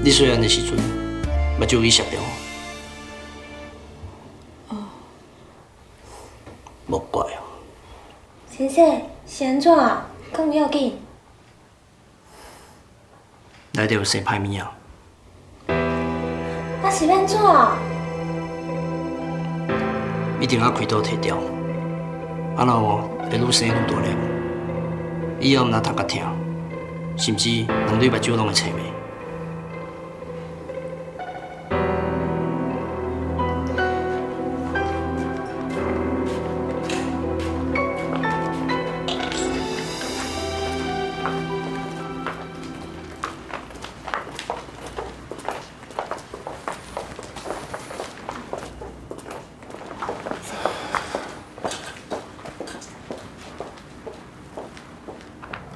你细汉的时阵，目睭去摔著。哦。无怪哦。先生，是按怎？敢有要紧？内底有生歹物仔。啊是欲按怎？一定爱开刀提掉，啊若哦会愈生愈大粒，以后毋但头壳疼，甚至两对目睭拢会青盲。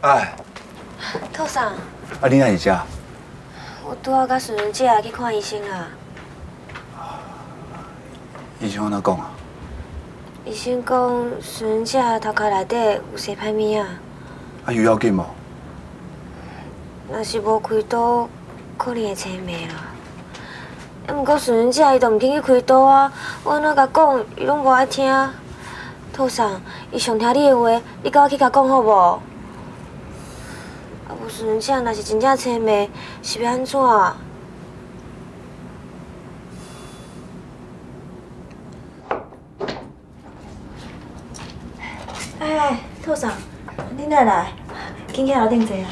哎，兔桑，啊，你哪伫遮？我拄仔佮顺顺姐去看医生啊。医生按怎讲啊？医生讲顺顺姐头壳内底有生歹物仔。啊，有要紧无？若是无开刀，可能会青盲啦。啊，毋过顺顺姐伊都毋肯去开刀啊，我按怎共讲，伊拢无爱听。兔桑，伊上听你的话，你佮我去共讲好无？啊，无顺顺姐若是真正青盲，是欲按怎啊？哎，兔嫂，你哪来？紧起楼顶坐啊！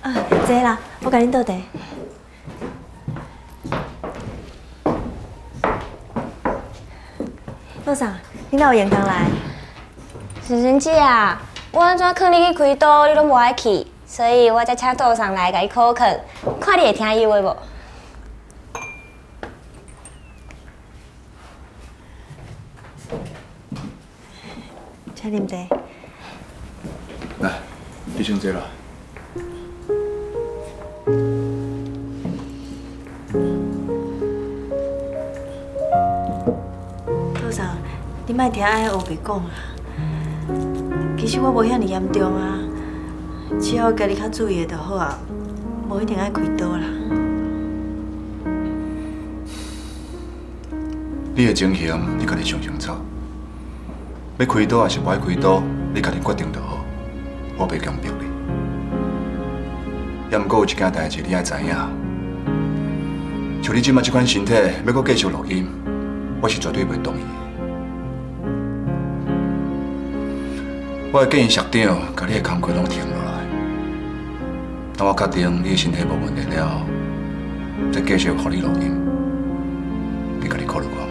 啊，坐啦，我共恁倒茶。兔嫂，你哪有闲工来？顺顺姐啊，我按怎劝你去开刀，你拢无爱去，所以我才请杜桑来共你考考，看你会听伊话无？请啉茶。来，你先坐啦。杜桑，你莫听按呢乌白讲啦。其实我无遐尔严重啊，只要家己较注意就好啊，无一定爱开刀啦。你的情形，你家己上清楚。欲开刀抑是无爱开刀，你家己决定就好，我袂强迫你。也毋过有一件代志你爱知影，像你这摆这款身体，欲阁继续录音，我是绝对袂同意的。我会建议社长共你的工课拢停落来，等我确定你的身体无问题了后，再继续予你录音。你家己考虑看觅。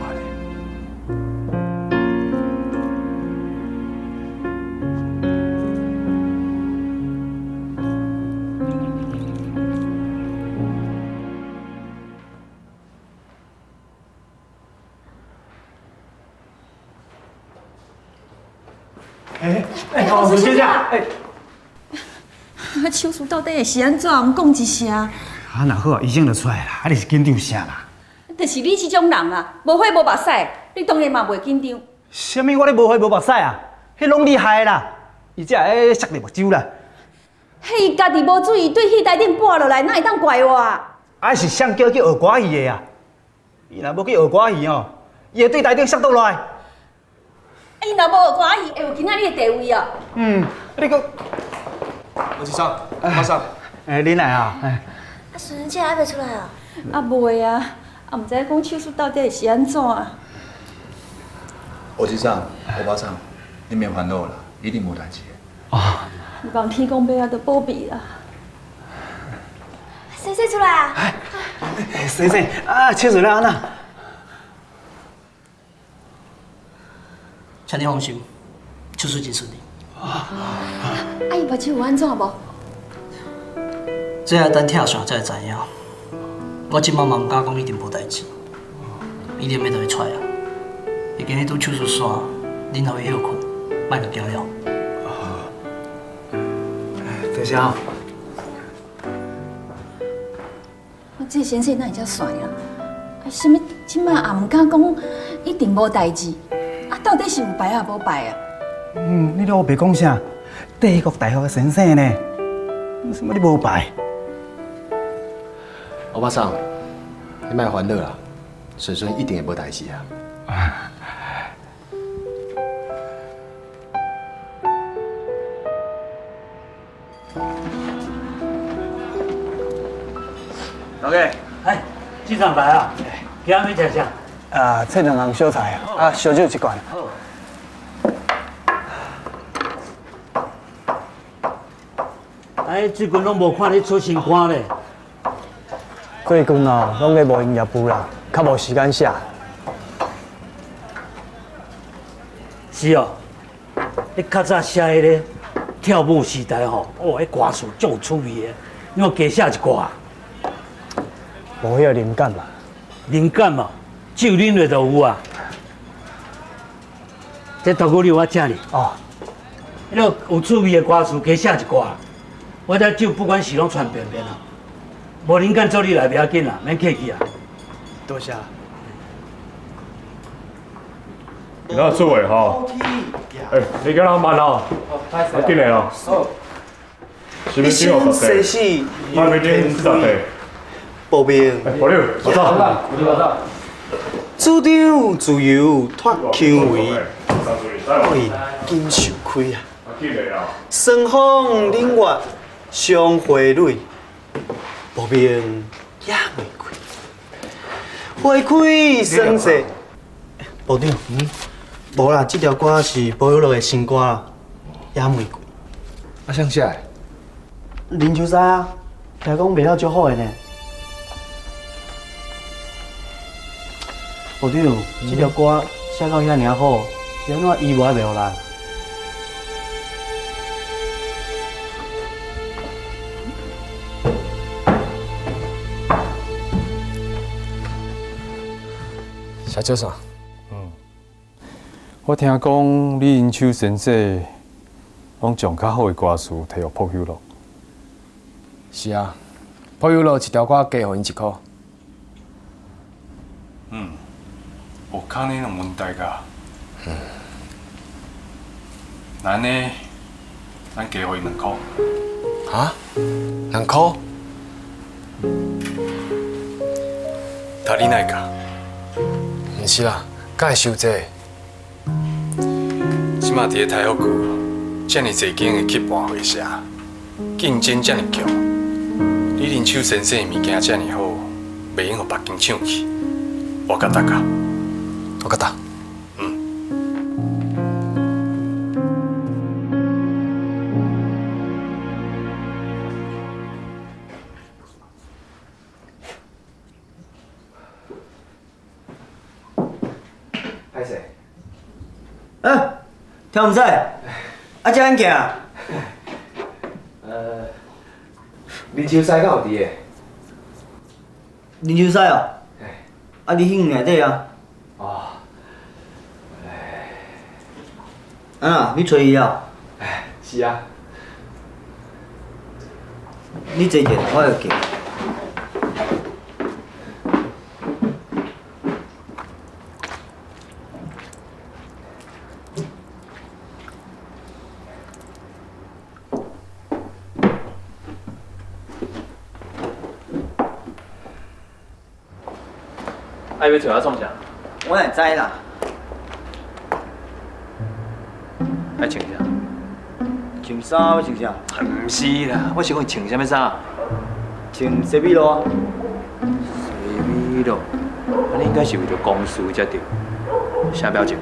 哎哎，吴小姐，哎，手术到底是按怎？毋讲一声。啊，若好啊，医生就出来啦，啊，你是紧张啥啦？就是你这种人啊，无血无目屎，你当然嘛袂紧张。啥物？我咧无血无目屎啊？彼拢你害的啦！伊才会摔著目睭啦。彼伊家己无注意，对戏台顶跋落来，哪会当怪我？啊，是谁叫伊去学歌戏的啊？伊若无去学歌戏哦，伊会对台顶摔倒落来。伊若无学歌戏，会有今仔日的地位哦。嗯，你阁，吴先生，马生，哎，你来啊？哎，啊，顺顺姐还袂出来啊？啊，袂啊，啊，毋知影讲手术到底是按怎啊？吴先生、吴巴桑，你免烦恼啦，一定无代志的。哦。望天公伯啊，都保庇啦。先生出来啊！先生，啊，手术了按怎？请你放心，手术真顺利。啊，伊目睭有按怎无？这爱等拆线才会知影。我这摆嘛毋敢讲一定无代志，一定欲就会出来啊。伊今日拄手术煞，恁予伊歇睏，莫共惊了。多谢哦。啊，这先生哪会遮帅啊？啊，啥物這馬也毋敢講一定無代誌，啊，到底是有排抑無排啊？嗯，你咧烏白講啥？帝國大學的先生呢？啥物你無排？歐巴桑，你莫煩惱啦，順順一定會無代誌啊。老哥，哎，局長來啊！今仔欲食啥？啊，切兩項小菜，啊，燒酒一罐。好。哎，最近攏無看你出新歌咧。最近哦，攏咧無營業部啦，較無時間寫。是哦，你較早寫彼个跳舞時代吼，哦，彼歌詞足有趣味的，你有加寫一寡。無彼个靈感嘛？靈感哦，酒啉落就有啊。這大姑娘我請你。哦。彼个有趣味的歌詞加寫一寡，我這酒不管是攏傳遍遍啊。無靈感做你來袂要緊啦，免客氣啊。多謝。那做的吼，欸，你敢若慢哦，啊，緊來哦。身份證予十塊，身份證40塊。報名。保留，我走。主張自由脫強圍，對錦繡開啊。雙方領月相會蕊，報名野玫瑰，花開霜雪。部長，無啦，這條歌是保有樂的新歌啦，野玫瑰。啊，啥寫的？林秋西啊，聽講賣了足好的呢。部長，這條歌寫到遐爾好，是按怎伊無愛賣予咱？小九嫂，我聽講你因手先生攏將較好的歌詞提予朴有樂。是啊，朴有樂一條歌加予𪜶1箍。嗯，有可能有問題㗎。嗯。那按呢，咱加予伊2箍。哈？2箍？他你哪會加？毋是啦，敢會收這個？這馬佇咧台北區，遮爾濟間的劇伴會社，競爭遮爾強，你林秋先生的物件遮爾好，袂用予別間搶去，我甲大家，我甲大。歹勢。啊，聽毋使，啊，這按行？林秋西敢有佇个？林秋西哦，啊，你彼內底啊？哦。啊，你揣伊啊？是啊。你坐者，我來行。啊，欲揣我创啥？我哪会知啦？爱穿啥？穿衫欲穿啥？毋是啦，我是講穿啥物衫？穿西米露啊。西米露，按呢應該是為著公事才對。啥表情？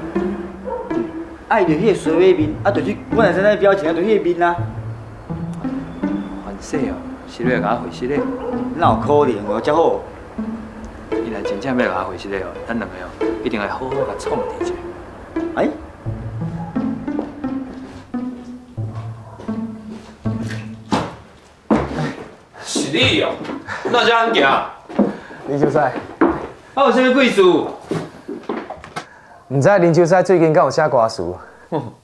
啊，伊就彼個衰尾面，啊，就是我若知影表情，啊，就彼個面啊。凡勢哦，是欲來共我回失禮？哪有可能哦，遮好。伊若真正欲來共我回失禮哦，咱兩個哦，一定愛好好共創治一下。哎。是你哦，哪遮按行？林秋西。啊，有啥物貴事？毋知林秋西最近敢有寫歌詞？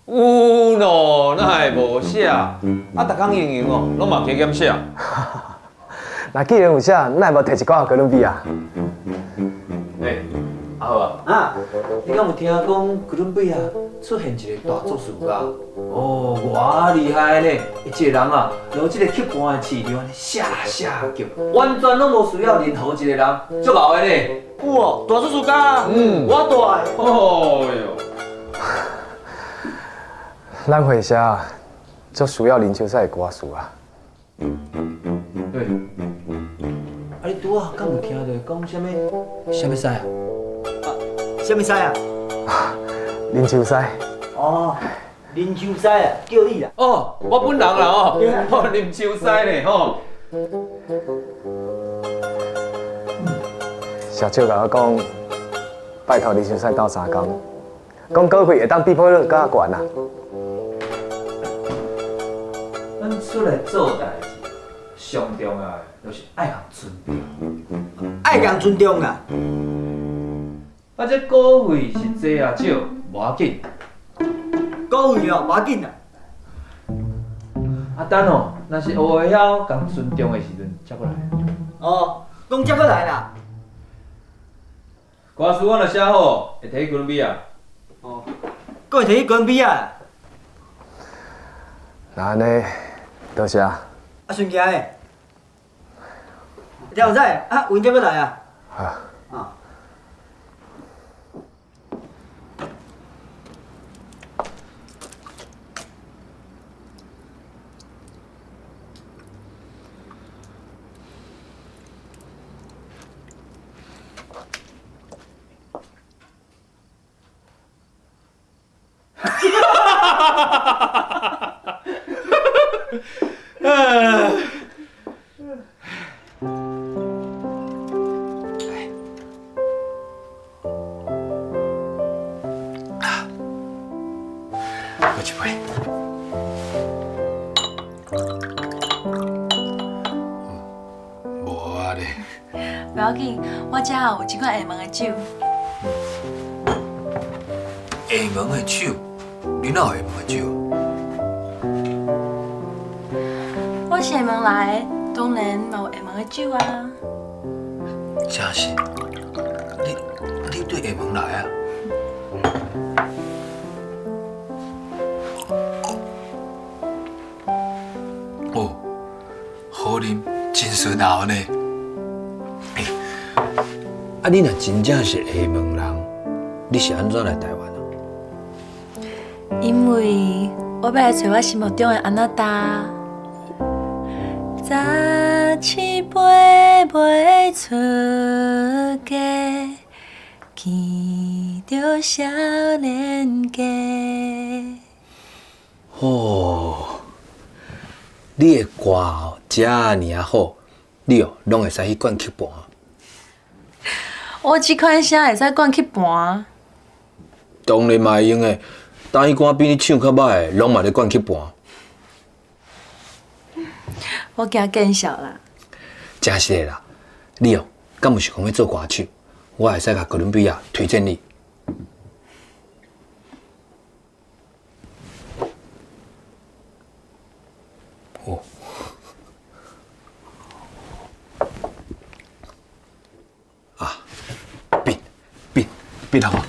有咯，哪會無寫？啊，逐工閒閒哦，攏嘛加減寫。若既然有寫，哪會無提一寡予阮比啊？啊，你敢有听讲哥伦比亚出现一个大作曲家？哦，偌厉害呢！伊一个人啊，落这个曲盘的市场按呢写写叫，完全攏無需要任何一個人，足𠢕的呢。有哦，大作曲家，嗯，我大的。哦喲，咱会社足需要林秋师的歌词啊。对。啊，你拄仔敢有听著講啥物？啥物師啊？啥物師啊？林秋師。哦，林秋師啊，叫你啦。哦，我本人啦哦，哦，林秋師呢吼。社長共我講，拜託林秋師鬥相共，講稿費會當比普樂閣較懸啊。咱出來做代誌，上重要的就是愛共尊重。愛共尊重啦。啊，這稿費是濟也少，無要緊。稿費哦，無要緊啦。啊，等哦，若是學會曉共尊重的時陣，才閣來。哦，講才閣來啦。歌詞我若寫好，會提去哥倫比亞。哦，閣會提去哥倫比亞。那按呢，多謝。啊，順行的。廖仔，啊，阮才閣來啊。好。啊。喝一杯。無啊咧。不要緊，我遮有一款廈門的酒。廈門的酒？你哪有廈門的酒？我是廈門來的，當然嘛有廈門的酒啊。真是，你對廈門來啊？哦，好啉，真順喉呢。欸，啊，你若真正是廈門人，你是按怎來台灣啊？因為我欲來揣我心目中的阿那達。早起飞袂出家，见著少年家。哦，你的歌哦，遮爾啊好，你哦攏會使去灌曲盤。我這款聲會使灌曲盤？當然嘛會用的，台語歌比你唱較歹的，攏嘛咧灌曲盤。我驚見笑啦。真實的啦，你哦，敢有想講欲做歌手？我會使共哥倫比亞推薦你。哦，啊，筆筆筆頭啊！